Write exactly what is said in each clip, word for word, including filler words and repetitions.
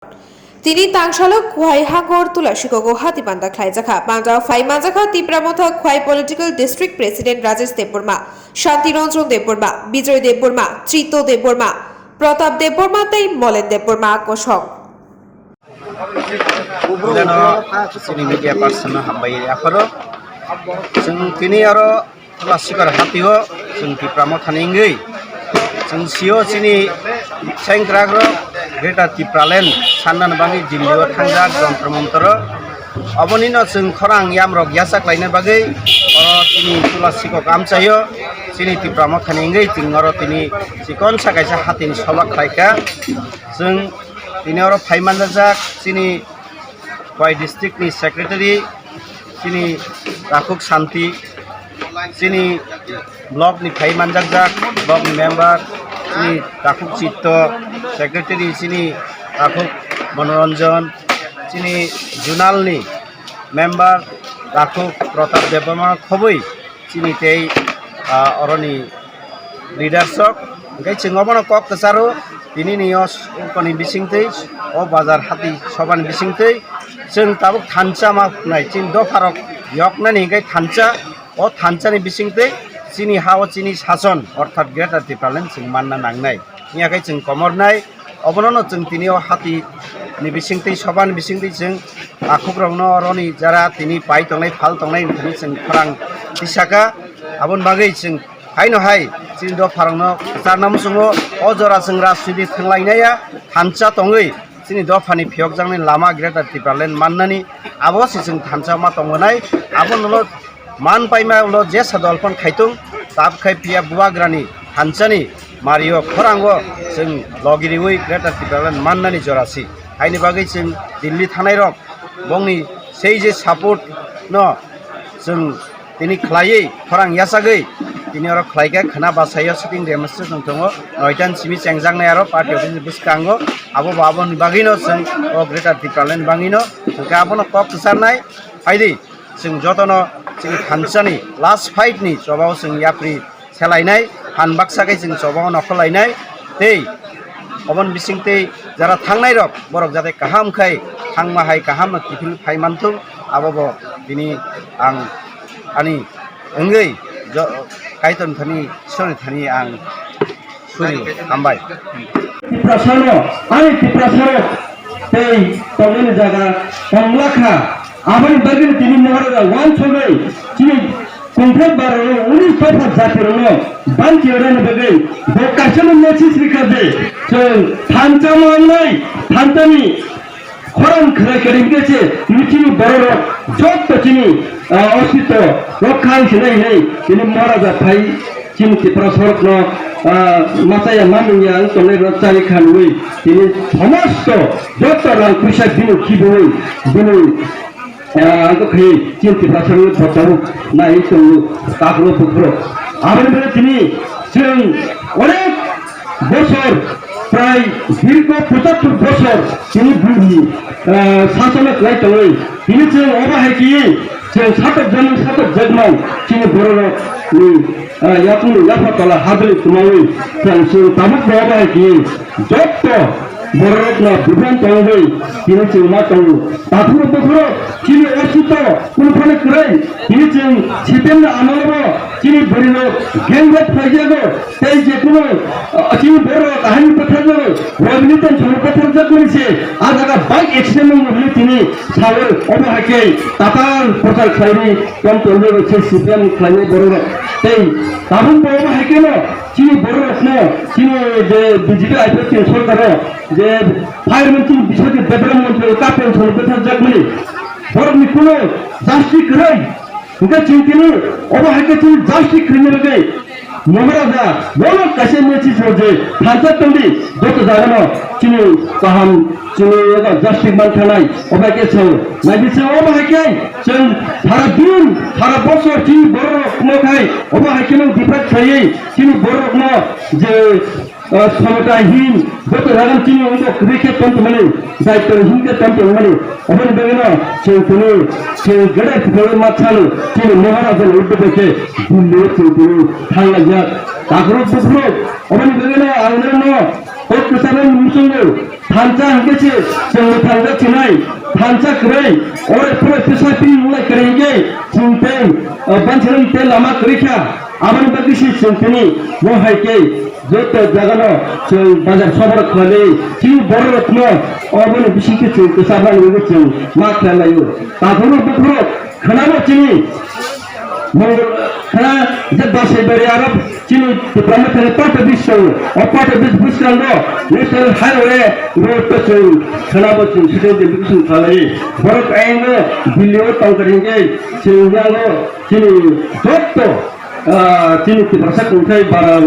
Tini tangsalo Khwai Hangor Tulasikogo hati panda khlaijakha. Panda phai manjakha Tipra Motha Khwai Political District President Rajesh Debbarma, Shanti Ranjan Debbarma, Bijoy Debbarma, Chito Debbarma, Pratap Debbarma tei Molen Debbarma kosong. Gano chini media person no hambai apharo. Chwng tini aro Tulasikogo hati o chwng Tipra Mothani wngwi chwng sio chini sengkrak rok Greater Tipraland sanna bagwi Delhi o thangjak jontro montro. Oboni no chwng khorang yamrok yachak laina bagwi oro chini Tulasikogo amchaio chini Tipra Mothani wngwi chwng oro tini chikon sa kaisa hatini soba khlaikha. Chwng tini oro phai manjak chini Khwai district ni secretary, chini Takhuk Santi, chini block ni phai manjakjak block ni member, chini Takhuk Chitto, secretary chini Takhuk Monoranjan, chini zonal ni member Takhuk Pratap Debbarma khobwi chini tei, ah, oroni leaders rok. Hwnkhe chwng obono kok kwcharo, tini ni o s-, ukoni bisingtwi, o bazar hati sobani bisingtwi chwng tabuk thansa ma nai, chini dopharok yoknani hwnkhe thansa, o thansani bisingtwi chini ha o chini sason orthat Greater Tipraland chwng manna nangnai. Wngya khe chwng komornai, obono no chwng tini o hati ni bisingtwi, sobani bisingtwi chwng takhukrokno oroni jara tini pai tongnai, phal tongnai hwnkhai chwng khorang tisaka. Aboni bagwi chwng haino hai chini dopharokno kwcharna muchungo, o jora chwng rajniti thwnglainaiya thansa tongwi chini dophani phiyokjaknai lama Greater Tipraland mannani abo se chwng thansa ma tongnai. Abono man paima ulo jesa dol phano khaitung, tab khai phiya bubagrani thansani mario khorango chwng logi riwi Greater Tipraland mannani jorasi. Haini bagwi chwng Delhi thanai rok bongni sei je support no chwng tini khlaiwi khorang yachagwi tini oro khlaikha khwna basaio sitting demonstration tongo noitan simi chengjaknai aro party office ni bwskango abo bo aboni bagwino chwng o Greater Tipraland bangwino hwnkhe abono kok kwcharnai phaidi. Chwng jotono chini thansani last fight ni chobao chwng yapri selainai, phan baksa khe chwng chobao nokhorlainai tei oboni bisingtwi jara thangnairok borok jate kaham khai thangma hai kaham no kiphil phai manthung, abo bo tini ang ani wngwi jo-, Kaitorni thani, Ishwarni thani ang suri hambai. Tiprasano, ani Tiprasano tei tongmani jaga tongla kha. Aboni bagwi tini Maharaja wansugwi chini kungthak barano unis dopha jatirokno banchi rwna bagwi bo kaisano message rikha je chwng thansa mangnai, thansani khorang khwrai kwrwi hwnkhe se tini chini bororok jotto chini, ah, ostitto rokha wng sinai hinwi tini Maharaja phai chini Tiprasa rokno, ah, machaya manwi ya wng tongnai rok chari kha nwi tini somosto jotto rang puisa bini khibiwi bini, ah, ang khe chini Tiprasa rokno botaro nai tongo takhro bukhro. Aboni bagwi tini chwng onek bosor, prai dirgho pochattor bosor tini buini, ah, sasana khlai tongwi. Tini chwng obo hai khe chwng satok jakmang, satok jakmang chini bororokni, ah, yakung yapha tola hadri kwmawi chwng, chwng tabuk bo obo hai khe jotto bororokno bubran tongwi tini chwng ma tongo. Takhro bukhro chini ostitto kunu phano kwrwi, tini chwng C P M ni amolo bo chini bwrwirok gang rape khlaijago, tei je kunu, ah, chini bororok ahai bwtharjago, Rajni Tension bwtharjakmani se ah jaga bike accident wngmani tini sawi obo hai khe tatal prochar khlaiwi tong tongwi se C P M khlainai bororok. Tei tabuk bo obo hai kheno chini bororokno chini je B J P I P F ni sorkaro je fireman chini Biswajit Debbarma montri ka pension bwtharjakmani borokni kunu justice kwrwi. Hwnkhe chwng tini obo hai khe chini justice kwrwini bagwi Maharaja bono kaisa message rw je thansa tongdi joto jagano chini kaham chini justice manthanai obo hai khe chwng naidi chwng obo hai khe chwng sara din sara bosor chini bororok kumo khai obo hai kheno defend khaiwi chini bororokno je ah, samata hin, joto ragan chini wngkha kwrwi khe tong tongmani, daitwrwi hin khe tong tongmani. Oboni bagwino chwng tini, chwng Greater Tipraland machalo, chini Maharajani uddebe khe Delhi-o chwng tini thanglaijak. Takhurok bukhurok, oboni bagwino ang norokno Kok kwcharnai muchungo thansa hwnkhe se chwngno thansa chinai, thansa kwrwi, oro phano tisa pini wngmani kwrwi hwnkhe chwng tei, ah, banchirani tei lama kwrwi kha. Aboni bagwi se chwng tini bo hai khe joto jagano chwng bazar sobar khlaiwi chini bororokno oboni bisingtwi chwng kwcharnani bagwi chwng ma khlai laio. Takhorok bukhorok khwnabo chini Mongol khna je Basai Bari aro chini Tipra Mothani party office tongo. O party office bwskango National Highway road to chwng khwnabo chwng sitting deputation khalai. Borok ayangno Delhi o tongkha hingke chwng yango chini jotto, ah, chini Tiprasa kongthai bara,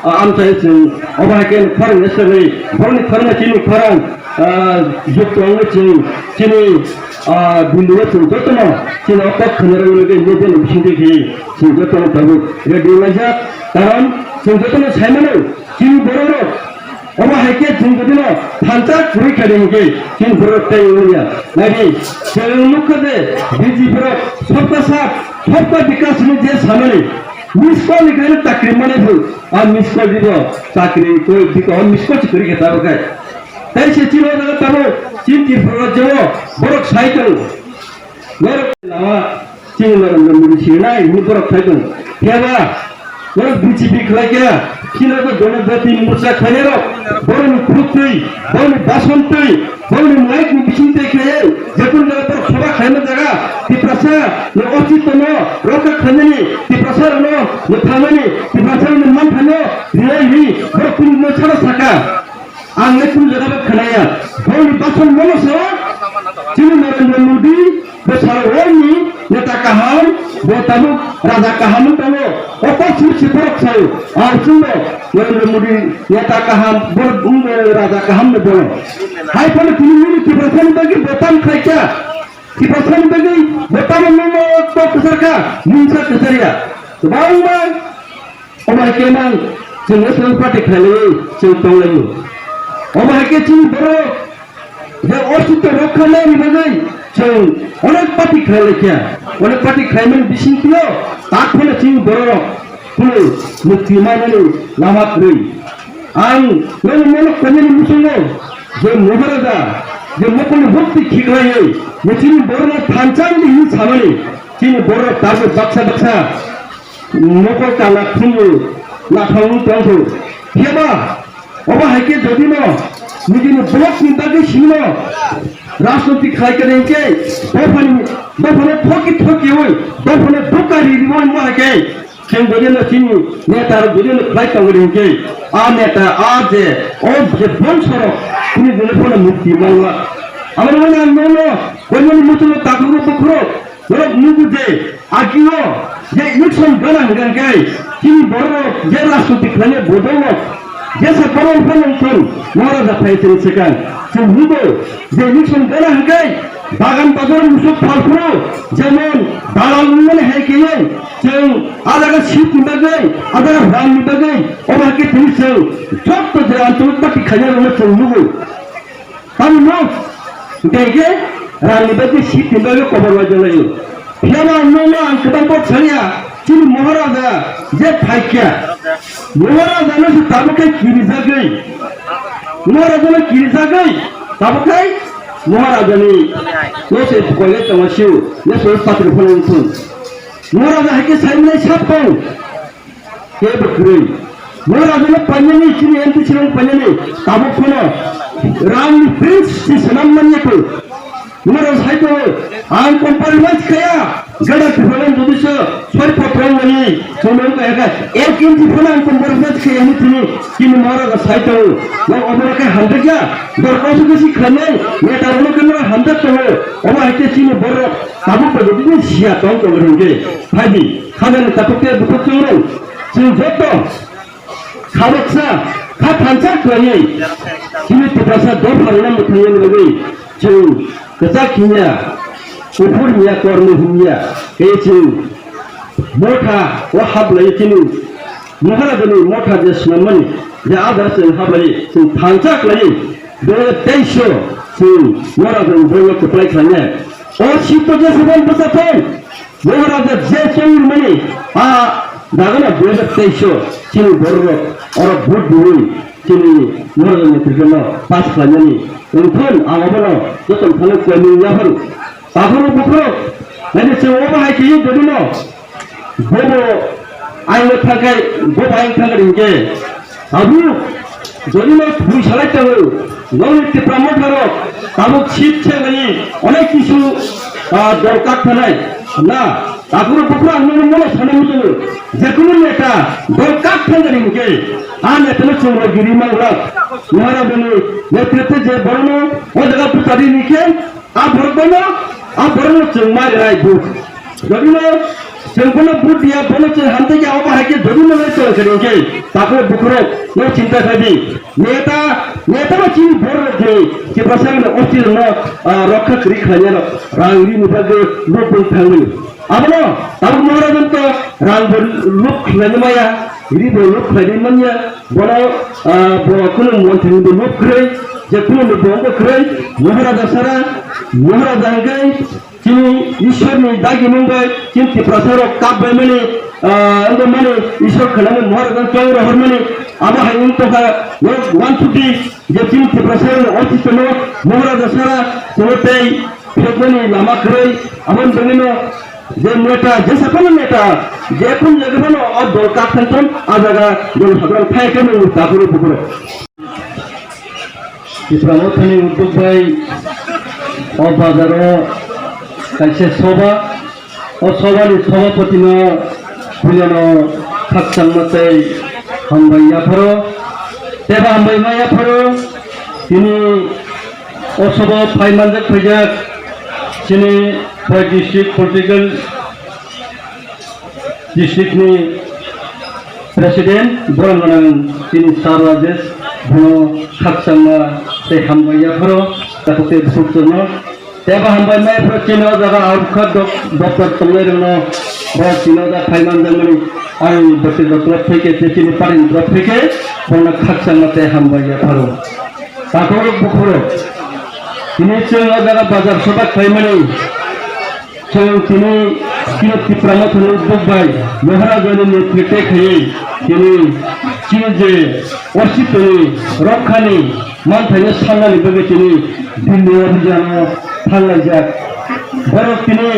ah, amchai chwng obo hai khe khorang national borokni khorang chini khorang Ah, jukto wngwi chwng chini, ah, bindino chwng jotono chini o kok khwnarokni bagwi media ni bisingtwi khe chwng jotono tabuk ready wnglaijak. Karon chwng jotono sai mano, chini bororok omo hai khe chwng jotono thansa kwrwi kha de hinkhe chini bororok tei wngya. Naidi chwng nukha de B J P rok sabka saath, sabka vikas hinwi je samani miss call ni khe chakri manai phuru, a miss call dibo chakri koi diko, a miss call se kwrwi khe tabuk khe. Tei se chini o jaga tamo chini Tripura rajyo o borok sai tongo. Norok lama chini Narendra Modi sinai hwnwi borok sai tongo. Phiya ba norok B J P khlai kha, chini o Janajati Morcha khlainai rok borokni khuruk twi, borokni bason twi, borokni mic ni bising twi khlaiwi jekun jaga borok soba khlaima jaga Tiprasa ni ostitto no rokha khlainani, Tiprasa rok no mwthangnani, Tiprasa rok ni manthano rinai hwnwi borok kunu no sara saka. Ang le kunu jaga bai khwnaya. Boni basal mono sao. Chini Narendra Modi, bo sao wani neta kaham, bo tabuk raja kaham tongo. Opo sir siporok sao. Ang chungo Narendra Modi neta kaham, bo, bo raja kaham no bono. Hai phano tini nini Tiprasani bagwi bo tam khlaikha. Tiprasani bagwi bo tam no no to kwsarkha, mungsa kwsarya. Kwbangma Omo hai khe mang chwng national party khlailaiwi chwng tonglaio. Omo hai khe chini borok je ostitto rokha nani bagwi chwng onek party khlailaikha. Onek party khlaimani bisingtwio tak phano chini borok kunu mukti manani lama kwrwi. Ang nono mano koinani muchungo je Maharaja je mokolni bhokti khiklaiwi je chini borokno thansa wngdi hinwi samani chini borok tabuk baksa baksa Mokol kala khumui nathangwi tongkhu. Phiya ba, obo hai khe jodi no nijini block ni bagwi sino rajniti khlai khe rengkhe, dophani, dophano thoki thokiui, dophano duka ri riui mo hai khe, chwng jodi no chini neta rok jodi no khlai tongwi rengkhe, a neta a je, o je bongso rok, chini jodi phano mukti mangla. Aboni ulo ang nono, koinani muchungo takhukno bukhurok, Norok nugo je, agio je election gana hwnkha hwnkhe, chini bororok je rajniti khlainai bodolrok, jesa borok phano wngthung, Maharaja phai chwng swkang. Chwng nugo je election gana hwnkhe, bagan bazar musuk phalphuru, jemon dalal wngmani hai khe, chwng a jaga seat ni bagwi, a jaga rang ni bagwi, omo hai khe tini chwng jotto je anchalik party khainai rokno chwng nugo. Tamno, hwnkhe rangni bagwi seat ni bagwi kobor bai jalaio. Phiya ba ang nono ang kwbang kok sanya, chini Maharaja je phaikya. Maharaja no se tabuk khe kirijagwi. Maharaja no kirijagwi, tabuk khe Maharaja ni no se koile tongma siu, ne so patri phone thun. Maharaja hai khe sai mwnai sap tong. Kebo kwrwi. Bo rajano painani, chini M T C rok painani, tabuk phano rangni prince si swnam manya kho. Bo rok sai tongo, ang compromise khaya, gada Tripura jodi se soi potro mani, chumang kaya kha, ek inch phano ang compromise khaya ni chini, chini Maharaja sai tongo. Bo obo khe hamjakya, dorkar se bisi khanai, neta rok khe hamjak tongo. Obo hai khe chini borok tabuk bai jodi siya tong tongo hwnkhe, phaidi. Khajani takhuk tei bukhuk chwng rok, chwng joto kha baksa, kha thansa khlaiwi chini Tiprasa dopha rwna mwthangna bagwi chwng kwchak hinya, kuphur hinya, kormo hinya, tei chwng motha o hablaiwi chini Maharajani motha je swnammani je adar chwng hablaiwi chwng thansa khlaiwi dui hajar teis o chwng Maharajani boino kwplai khlainai. O sito je sebon bwchathai Maharaja je chongmani a dagana dui hajar teis o chini bororok oro vote diwi Chini Muharjani netrito no pass khlainani wngthun ang obono joto thani khlaimani yapharo. Takhoro bukhoro naidi chwng obo hai khe jodi no bobo ayno thangkai bobo ayno thangkai hinkhe abu jodi no bui salai tango noni Tipra Motha rok tabuk seat se mani onek kisu ah, dorkar thanai na. Takhoro bukhoro ang nono mono sana muchungo, jekunu neta dol kak thangani hinkhe, a netano chwng rw giri manglak. Maharajani netritwe je borokno o jaga bwchadi hinkhe, a borok bono, a borokno chwng ma rai buk. Jodino chwng bono buk diya, bono chwng hamtwi khe, obo hai khe jodino le chwng khe hinkhe, takhoro bukhoro no chinta khaidi. Neta, neta ba chini borok ni, Tiprasa ni office no, ah, rokha kri khlainai rang ri ni bagwi luk bung thangwi. Abono tabuk Maharajan to rang bo luk khlainai maya, ri bo luk khlainai manya, bono, ah, bo kunu montri ni bo luk kwrwi, je kunu ni bo wng kwrwi, Maharaja sara, Maharaja hwnkhe chini Ishwar ni dagi mung bai, chini Tiprasa rok kap bai mani, ah, wngkha mani Ishwar khlainai Maharaja chong rohor mani, abo hai wng tongkha, one fifty, je chini Tiprasa rok office no Maharaja sara, chini tei, Phiyoknani lama kwrwi, aboni bagwino je neta, jesa phano neta, je kun jaga phano o dol kak thang thang, a jaga dol hadrong phai khe nung takhoro bukhoro. Tipra Mothani uddog bai o bazaro kaisa soba, o sobani sobapoti no puilano khakchangma tei hambai yapharo, teibo hambai ma yapharo, tini O sobo phai manjak phaijak chini Phai district political district ni president borok gwnang chini Sir Rajesh bono khakchangma tei hambai yapharo takhuk tei bukhuk chwngno tei bo hambai mai phano chini o jaga aurkha dok-, doptor tongnai rokno bo chini o jaga phai manjakmani ani bwswk rok theke tei chini party ni rok theke bono khakchangma tei hambai yapharo. Takhorok bukhorok, tini chwng o jaga bazar soba khlaimani, chwng tini, tini Tipra Mothani uddog bai, Maharajani netritwe khaiwi, tini, chini je ositoni, rokhani, manthaino sannani bagwi tini Delhi o abhijano thanglaijak. Borok tini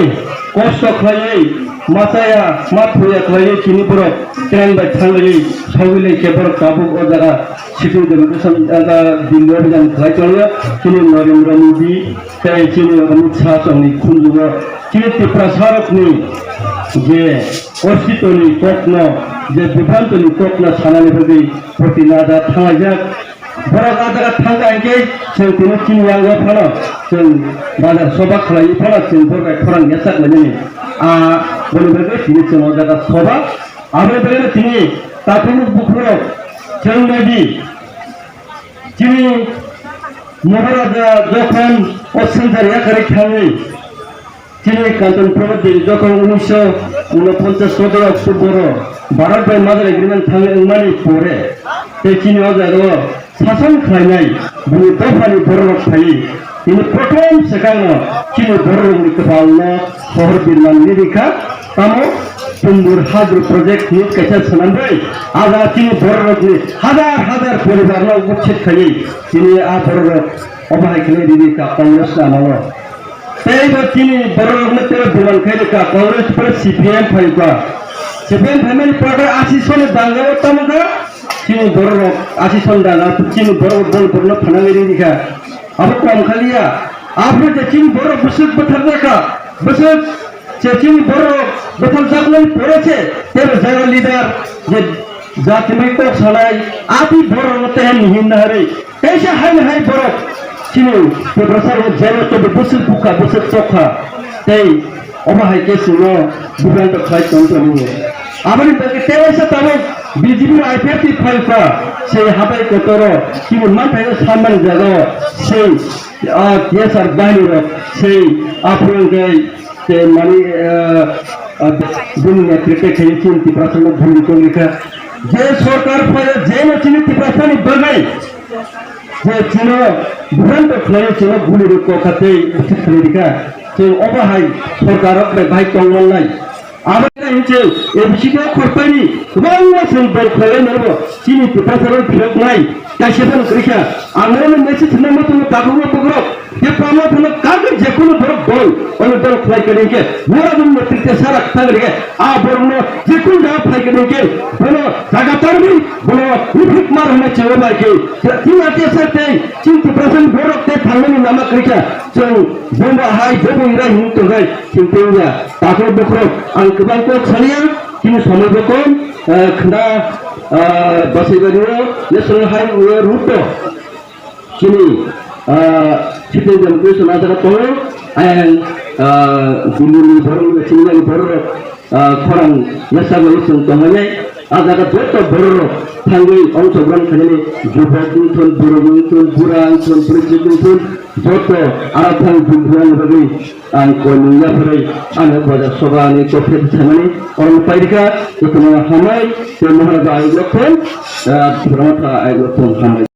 kosto khlaiwi, machaya, ma thuya khlaiwi tini borok train bai thanglaiwi, sogwi lai khe borok tabuk o jaga Sitting Democracy, ah, Delhi o abhijan khlai tongo, chini Narendra Modi, tei chini Amit Shah chongni khunjugo, chini Tiprasarokni je ositoni kokno, je bibrantoni kokno sanani bagwi protinaja thanglaijak. Borok a jaga thangkha hinkhe chwng tini chini yango phano chwng bazar soba khlaiwi phano chwng borok bai khorang yachak lainani. A boni bagwi tini chwng o jaga soba. Aboni bagwino tini takhuk bukhurok chwng naidi. Chini Maharaja jokhon o swngchar yakarwi thangwi, chini Kanchan Prabhat Devi jokhon unisho unoponchas sodor October o Bharat bai Madar Agreement thangwi wngmani pore, tei chini o jaga o sason khlainai bini dophani bororok phaiwi, tini prothom swkangno chini bororokni kwpalno sohor birman rikha. Tamo Tumbur Hydro Project hinwi kaisa swnamwi, a jaga chini bororokni hazar hazar poribarno uchchit khaiwi, chini a bororok obo hai khe riri kha Congress ni amalo. Tei bo chini bororokno tei buran khai rikha Congress pore C P M phai kha. C P M phaimani pore asison ni dangao tamo kha chini bororok asison danga chini bororok bol borno phanangwi riri kha. Abo kom khaliya, aphuru je chini borok bwswk bwtharjakha, bwswk je chini borok bwtharjaknai pore se, tei bo jaga leader je jati bai kok sanai, ati borok no tehan ni hinna hari, kaisa hai hai borok chini Tiprasa rok jero to bwswk bukha, bwswk tokha, tei Omo hai khe chwngno bibranto khlai tong tongo. Aboni bagwi tei waisa tabuk B J P I P F T phaikha, sei habai kotoro chini manthaino sanmani jagao sei, ah, T S R bahinirok sei aphuru wngkhe tei mani, ah, ah, bini netrite khe chini Tiprasano bhul tonglikha. Je sorkar phaio, jeno chini Tiprasani bagwi Je chino bibranto khlaio, chino guli rwkha tei uthit khlai rikha. Chwng obo hai sorkar rok bai bahai tong manlai. Abo khe hinse A B C D khorpaini kwbangma chwng dol khlailai naibo chini Tiprasarok phiyoknai kaisa phano kwrwi kha. Ang norokno message rwna muchungo takhukma bukrok je kwbangma phano kagwi jekunu borok dol, ono dol khlai kani khe norokni netrite sara kwthang rikhe a borokno jekunu jaga phai kani khe bono jaga tarwi bono uphik mar hwnwi chwngwi bai khe chini A T S R tei chini Tiprasani borok tei thangnani lama kwrwi kha. Chwng bono hai bobo irai hwnwi tongkhe chwng tongya. Takhuk bukrok ang kwbang kok saliya, chini somoi bo kom, eh, khna, eh, Basaibario National Highway route o chini, eh, Citizen Demonstration a jaga tongo, ayang, eh, Delhi ni borok ni chini borok, eh, khorang yasa bai chwng tongmani, a jaga joto borok thangwi ongchokram khainani jubok wngthun, borok wngthun, bura wngthun, bwrwi wngthun, joto aro thang jubok bagwi ang koi nung yapharwi ano bajar soba ni kok khe sanani oro pairikha, jotono hamai tei Maharaja ayuk rok thun, ah, Phuramotha ayuk rok thun hamai.